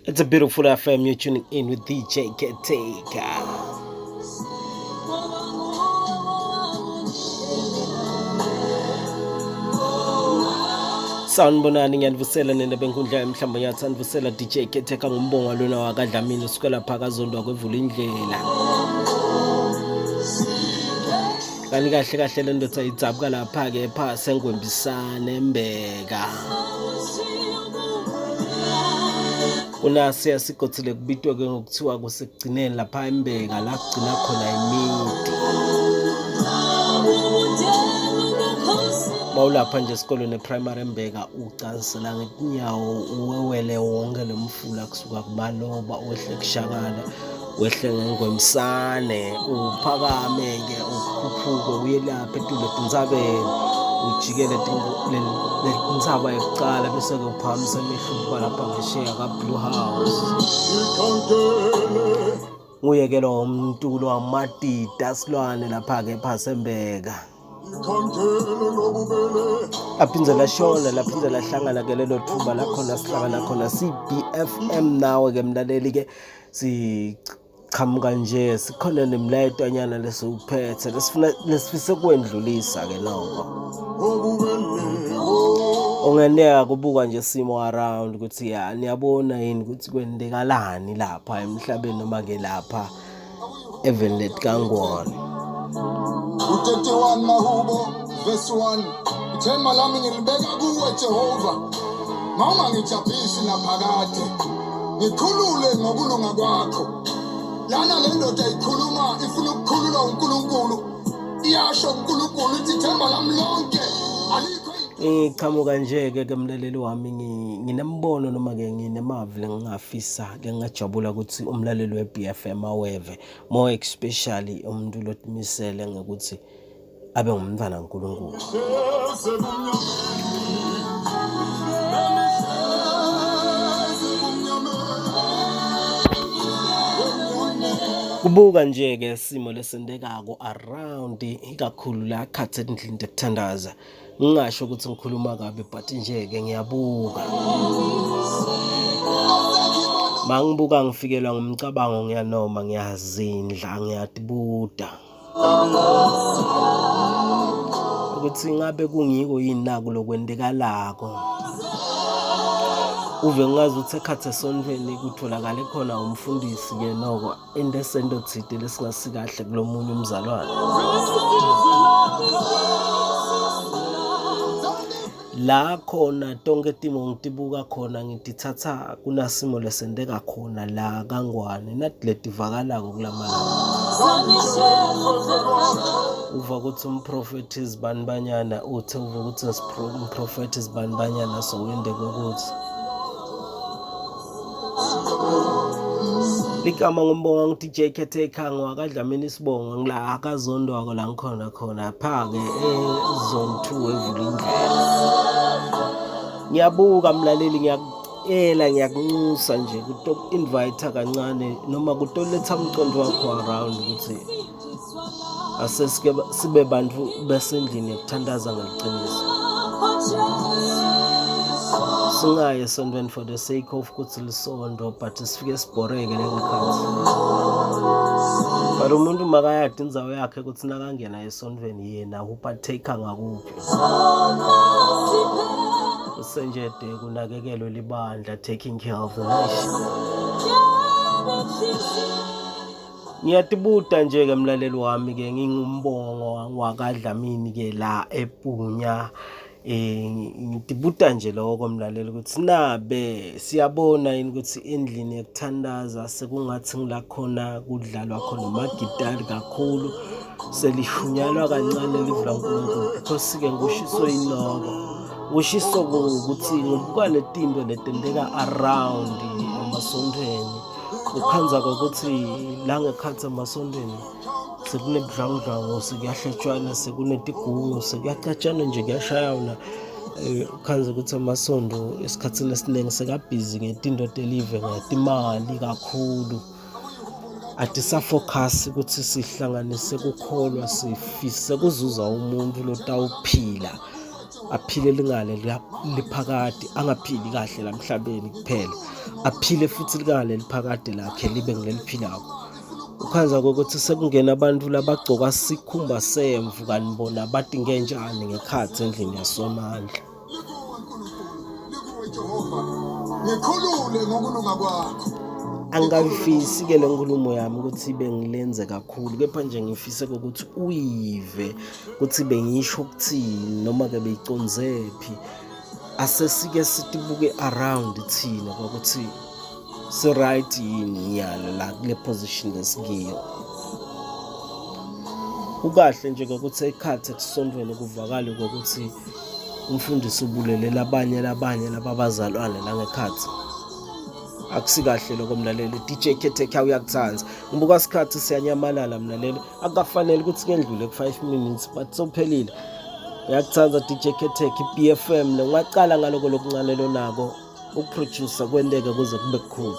It's a beautiful FM. You're tuning in with DJ Caretaker. Sanibonani, ngiyanivusela nina benkundla yemhlamba nyathi anivusela DJ Caretaker ngumbongo lona wakaDlamini usuka lapha kaZondo kwevula indlela. Kanti kahle kahle le ndoda idzabuka lapha-ke phasi engwembisane embeka. Kunasiya sigothi lekubitwe ke ngokuthiwa kusekugcineni lapha embeka la kugcina khona imiti. Mawulapha nje esikolweni eprimary embeka ucansela ngetinyawo uwewele wonke lo mfula kusuka kumaloba wehle kushakala wehle ngengwemsane uphakame-ke ukhuphuke uye lapha etulu etintsabeni ujikele lentsaba yokucala bese-ke uphakamisa amehlo ubuka lapha ngesheya ka-blue house. Nguye ke lo mntulo wamadida silwane lapha-ke phasembeka laphinde lashona laphinde lahlangana ke lelo thuba lakhona sihlangana khona CBFM nawe ke mlaleli ke siqhamuka nje sikhona nemlayetwanyana lesiwuphethe lesifuna lesifise kwendlulisa ke noko ungeneka kubuka nje simo around ukuthi ya niyabona yini ukuthi kwendekalani lapha emhlabeni noma ke lapha eveni lethu kaNgwane. U-31 Mahubo verse 1 Ithemba lami ngilibeka kuwe Jehova mawungangijabhisi naphakade ngikhulule ngokulunga kwakho lana le ndoda ikhuluma ifuna ukukhululwa uNkulunkulu iyasho uNkulunkulu ithi ithemba lami lonke alikho. Ngiqhamuka nje ke ke mlaleli wami nginembono noma ke nginemavi lengingafisa lengingajabula ukuthi umlaleli we-BFM aweve more especially umuntu lotimisele ngokuthi abe ngumntwana kaNkulunkulu. Kubuka nje ke isimo lesentekako around ikakhulu la khathi endlini tekuthandaza. Ngingasho ukuthi ngikhuluma kabi but nje ke ngiyabuka. Mangibuka ngifikelwa ngumcabango ngiyanoma ngiyazindla ngiyatibuda ukuthi ngabe kungiko yini naku lokwentekalako. Uve ngazi ukuthi ekhathi esontweni kutholakale khona umfundisi ke noko into esento thide lesingasikahle kulomunye umzalwane la khona tonke timo ngitibuka khona ngitithatha kunasimo lesenteka khona la kangwane nathi letivakalako kulamalanga uva ukuthi umprofethi izibanibanyana uthe uva ukuthi umprofethi izibanibanyana sowende kokuthi Ligama ngumbonga ngu-DJ Caretaker ngwakadlamini isibongo ngila akazondwako la ngikhona khona pha-ke e-zone 2 evula indlela. Ngiyabuka mlaleli ngiyakucela ngiyakunxusa nje kutoku-invite kancane noma kutoletha umqondo wakho around ukuthi asesike sibe bantu besendlini yokuthandaza ngeliciniso singayi esontweni for the sake of ukuthi lisondo but sifike sibhoreke lengikhathi but umuntu makayade indzawo yakhe ukuthi nakangena esontweni yena upartaker ngakuphi usenjede kunakekelwe libandla taking care of the nation. Ngiyatibuta nje ke mlaleli wami ke ngingumbongo wakaDlamini ke la ePunya ngitibuta nje lokho mlaleli ukuthi nabe siyabona yini ukuthi endlini yokuthandaza sekungathi ngila khona kudlalwa khona amagitari kakhulu selishunyalwa kancane livu laNkulunkulu because ke ngushiso yiloko ngushiso ukuthi ngibuka letinto letenteka around emasontweni Ukhanza kokuthi la ngekhathi emasontweni sekunebudlwangudlwangu sekuyahletshwana sekunetigungu sekuyacatshana nje kuyashayana ukhanze ukuthi amasondo esikhathini esiningi sekabhizi ngetinto telive ngetimali kakhulu. Atisafocus ukuthi sihlanganise kukholwa sifise kuzuza umuntu lotawuphila aphile lingale liphakade angaphili kahle lamhlabeni kuphela aphile futhi lingale liphakade lakhe libe ngileliphilako ukhanza kokuthi sekungena abantu labagcoka sikhumba semvu kanti bona bathi ngenjani ngekhathi endlini yasomandla. Ngikhulule ngokulunga kwakho. Angikayifisi ke le nkulumo yami ukuthi bengilenze kakhulu kepha nje ngifise ukuthi uyive ukuthi bengisho ukuthini noma ke beyiconzephi asesike sitibuke around thina kwakuthi si-right yini nyalo la kule position lesikiyo. Kukahle nje ukuthi ekhathi ekusontweni kuvakale ukuthi umfundisi ubulele labanye labanye laba bazalwane la ngekhathi. Akusikahle lokho mlaleli. DJ Khethekha uyakuthanda. Ngibuka isikhathi siyanyamalala mlaleli. Akukafanele ukuthi kendlule ku-5 minutes but sophelile. Uyakuthanda DJ Khethekha i-BFM le ungaqala ngaloko lokuncane lonako. Ukuproducer kwenteke kuze kube kukhulu.